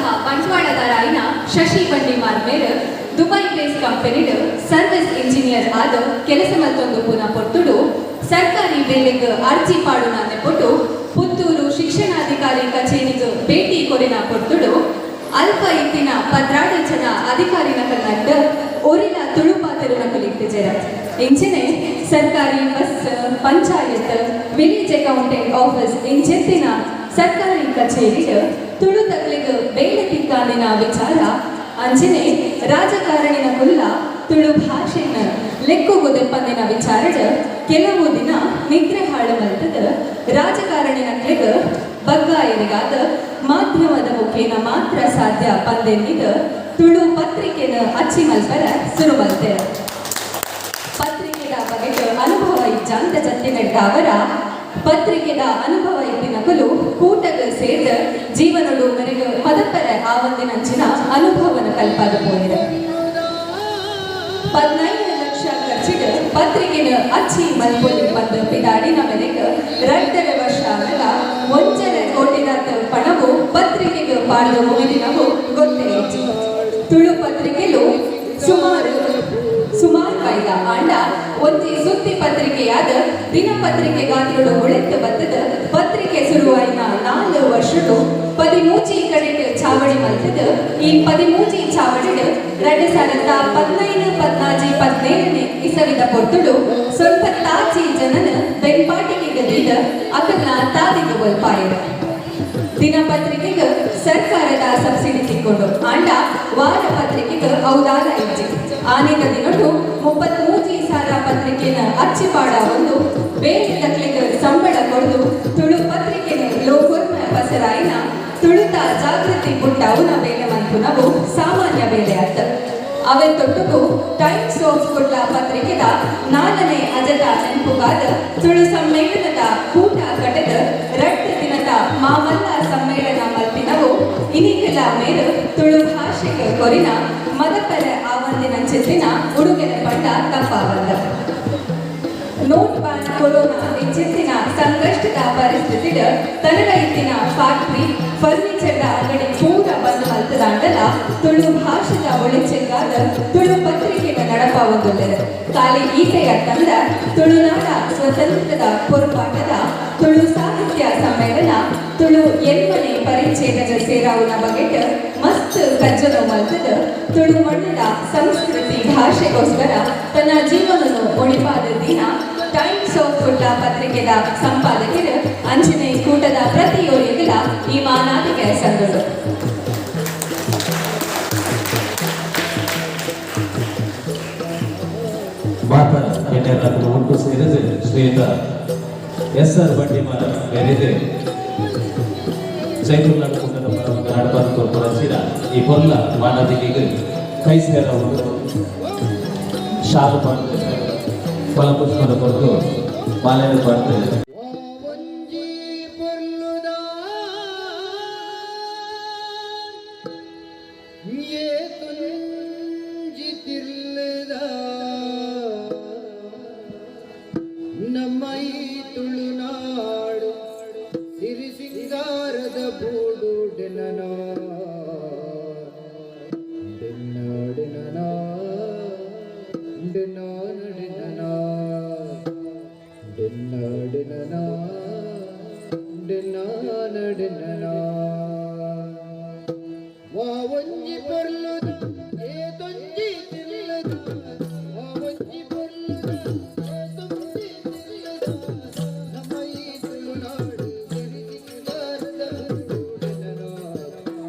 ಮೂಲತಃ ಬಂಟ್ವಾಳದಾರಾಯಿನ ಶಶಿ ಬಂಡಿಮಾರ್ ಮೇರ್ Dubai base ಕಂಪನಿಡ್ service engineer ಆದ್ ಕೆಲಸ ಮಲ್ತೊಂದು ಪೊರ್ತುಡು ಸರ್ಕಾರಿ ಬೇಲೆಗ್ ಅರ್ಜಿ ಪಾಡುನ ನೆಪೊಟ್ಟು ಪುತ್ತೂರು ಶಿಕ್ಷಣಾಧಿಕಾರಿ ಕಚೇರಿಗೆ ಭೇಟಿ ಕೊರಿನ ಪೊರ್ತುಡು ಅಲ್ಪ ಇತ್ತಿನ 12 ಜನ ಅಧಿಕಾರಿನ ಕನ್ನಡ ಒರಿನ ತುಳು ಪಾತೆರುನ ಕುಲಿಕ್ತಿಜೆರ. ಇಂಚೆನೆ ಸರ್ಕಾರಿ bus, panchayat, village accountant office ಇಂಚೆತ್ತಿನ ಸರ್ಕಾರಿ ಕಚೇರಿಡ್ ತುಳು ತಕ್ಲೆಗ್ ಬೇಲೆ ತಿಕ್ಕಾಂದಿನ ವಿಚಾರ, ಅಂಚೆನೆ ರಾಜಕಾರಣಿನ ಕುಲ್ಲ ತುಳು ಭಾಷೆನ ಲೆಕ್ಕೊಗು ದೆಪ್ಪಂದಿನ ವಿಚಾರಡ್ ಕೆಲವು ದಿನ ನಿದ್ರೆ ಹಾಳು ಮಲ್ತದ ರಾಜಕಾರಣಿನಕ್ಲೆಗ್ ಬಗ್ಗಾಯರಿಗಾದ ಮಾಧ್ಯಮದ ಮುಖೇನ ಮಾತ್ರ ಸಾಧ್ಯ ಪಂದೆನ್ನಿದ ತುಳು ಪತ್ರಿಕೆನ ಅಚ್ಚಿ ಮಲ್ಪರ ಸುರು ಮಲ್ತೆ. ಪತ್ರಿಕೆದ ಬಗೆಟ್ ಅನುಭವ ಇಜ್ಜಾಂತ ಜತ್ತಿನೆಡ್ದಾವರ ಪತ್ರಿಕೆದ ಅನುಭವ ಇತ್ತಿನಕುಲು ಕೂಟಗ ಸೇರ್ದ ಜೀವನಡು ಮೆರೆಗ್ ಮದಪ್ಪರ ಆವಂದಿನಂಚಿನ ಅನುಭವನ ಕಲ್ಪಾದ ಪೋಯಿರ. 15 ಲಕ್ಷ ಖರ್ಚಿಡ್ ಪತ್ರಿಕೆನ ಅಚ್ಚಿ ಮಲ್ಪೊಲಿ ಪಂದ್ ಪಿದಾಡಿನ ಮೇರೆಗ್ 2.5 ವರ್ಷ ಆನಗ 1.5 ಕೋಟಿದಾತ್ ಪಣವು ಪತ್ರಿಕೆಗೆ ಪಾಡ್ದು ಮುಗಿದಿನವು ಗೊತ್ತೇ ಇಜ್ಜಿ. ತುಳು ಪತ್ರಿಕೆಲು ಸುಮಾರು ಸುಮಾರು ಬೈದ. ಆಂಡ ಒಂಜಿ ಸುದ್ದಿ ಪತ್ರಿಕೆಯಾದ ದಿನಪತ್ರಿಕೆ ಗಾತ್ರಡು ಉಳಿತು ಬತ್ತದ ಪತ್ರಿಕೆ ಶುರುವಾಯಿನ 4 ವರ್ಷಡು 13 ಕಡೆಟ್ ಚಾವಡಿ ಮಲ್ತದ. ಈ 13 ಚಾವಡಿಡ್ 2015, 14, 17ನೇ ಇಸವಿದ ಪೊರ್ತುಡು ಸ್ವಲ್ಪ ತಾಚಿ ಜನನ ಬೆಂಪಾಟಿಗೆ ಗದೀದ ಅಕಲ್ನ ತಾದಿಗೆ ಒಲ್ಪಾಯರು. ದಿನಪತ್ರಿಕೆಗೆ ಸರ್ಕಾರದ ಸಬ್ಸಿಡಿ ತಿಕ್ಕೊಂಡು. ಆಂಡ ವಾರ ಪತ್ರಿಕೆಗೆ ಔದಾಲ ಇಜ್ಜಿ. ಆನಿದ ದಿನಟು 33,000 ಪತ್ರಿಕೆನ ಅಚ್ಚಿಪಾಡ ಒಂದು ಬೇರೆ ತಕ್ಲೆಗೆ ಸಂಬಳ ಕೊಡ್ದು ತುಳು ಪತ್ರಿಕೆನ ಲೋಕೊರ್ಮ ಪಸರಾಯಿನ ತುಳುತ ಜಾಗೃತಿ ಪುಟ್ಟಾವುನ ಬೇಲೆ ಮನ್ಪುನವು ಸಾಮಾನ್ಯ ಬೇಲೆ ಅತ್ತ. ಅವೆತ್ತೊಟ್ಟುಗು ಟೈಮ್ಸ್ ಆಫ್ ಕುಡ್ಲ ಪತ್ರಿಕೆದ ನಾಲ್ನೇ ಅಜತ ನೆನಪುಗಾದ ತುಳು ಸಮ್ಮೇಳನದ ಕೂಟ ಕಟದ 2 ದಿನದ ಮಾಮಲ್ಲ ಸಮ್ಮೇಳನ ಮಲ್ಪಿನವು ಇನಿಕೆಲ ಮೇರು ತುಳು ಭಾಷೆಗೆ ಕೊರಿನ ಮದಪರ ಆವಂದಿನಂಚಿತ್ತಿನ ಉಡುಗೆರೆ ಪಂಡ ತಪ್ಪಾವಂದ. ನೋಟ್ ಬ್ಯಾನ್, ಕೊರೋನಾ ಇಂಚಿತ್ತಿನ ಸಂಕಷ್ಟದ ಪರಿಸ್ಥಿತಿಡ್ ತನಡ ಇತ್ತಿನ ಫ್ಯಾಕ್ಟರಿ, ಫರ್ನಿಚರ್ದ ಅಂಗಡಿ ಪೂರ ಬಂದ್ ಮಲ್ತದಾಂಡಲ ತುಳು ಭಾಷೆದ ಒಳಿಚೆಗಾದ ತುಳು ಪತ್ರಿಕೆನ ನಡಪಾವೊಂದುಲ್ಲೆರ್. ಖಾಲಿ ಈತೆಯ ತಂದ ತುಳುನಾಡ ಸ್ವತಂತ್ರದ ಪೊರ್ಪಾಟದ ತುಳು ಸಾಹಿತ್ಯ ಸಮ್ಮೇಳನ ತುಳು ಎನ್ಮನೆ ಪರಿಚ್ಛೇದದ ಸೇರಾವುನ ಬಗೆಟ್ ಮಸ್ತ್ ಕಜ್ಜನು ಮಲ್ತದ ತುಳು ಮಣ್ಣದ ಸಂಸ್ಕೃತಿ, ಭಾಷೆಗೋಸ್ಕರ ತನ್ನ ಜೀವನನು ಒಣಿಪಾದ ದಿನ ಟೈಮ್ಸ್ ಆಫ್ ಕುಡ್ಲ ಪತ್ರಿಕೆದ ಸಂಪಾದಕರು ಅಂಚನೆ ಕೂಟದ ಪ್ರತಿಯೊರಿಗಳ ಈ ಮಾನಾದಿಗೆ ಸಂದಳು. ಮಾತ ಗಣ್ಯರನ್ನು ಒಟ್ಟು ಸೇರಿದೆ ಶ್ರೀಯುತ ಎಸ್ ಆರ್ ಬಂಡಿಮಾರ ಬೇರೆದೆ ಜೈತುಲ್ನಾಡು ಕೂಟದ ನಡಪಾದ ಕೊರ್ಪುರಂಚಿನ ಈ ಪೊರ್ಲ ಮಾನಾದಿಗೆಗೆ ಕೈ ಸೇರಬಹುದು. ಶಾಲು ಪಾಡ್ದು, ಫಲಪುಷ್ಪದ ಕೊರತು ಮಾಲೆಯನ್ನು ಪಾಡ್ದು. ಒಂಜಿ ಪೊರ್ಲುದ ಏತೊಂಜಿ ತಿರ್ಲುದ ನಮ್ಮ ಈ ತುಳುನಾಡು ಸಿರಿ ಸಿಂಗಾರದ ಬೂಡು ಡೆನನ ಡೆನ್ನಾಡಿನನ ಡೆನ್ನಾಡಿನನ ಡೆನ್ನಾಡಿನನ ಡೆನ್ನಾಡಿನನ. ವಾ ಒಂಜಿ ಪೊರ್ಲುದ ಏತೊಂಜಿ ತಿರ್ಲುದ, ವಾ ಒಂಜಿ ಪೊರ್ಲುದ ಏತೊಂಜಿ ತಿರ್ಲುದ ನಮ್ಮ ಈ ತುಳುನಾಡು ಸಿರಿ ಸಿಂಗಾರದ ಬೂಡು ಡೆನನ ಡೆನ್ನಾಡಿನನ.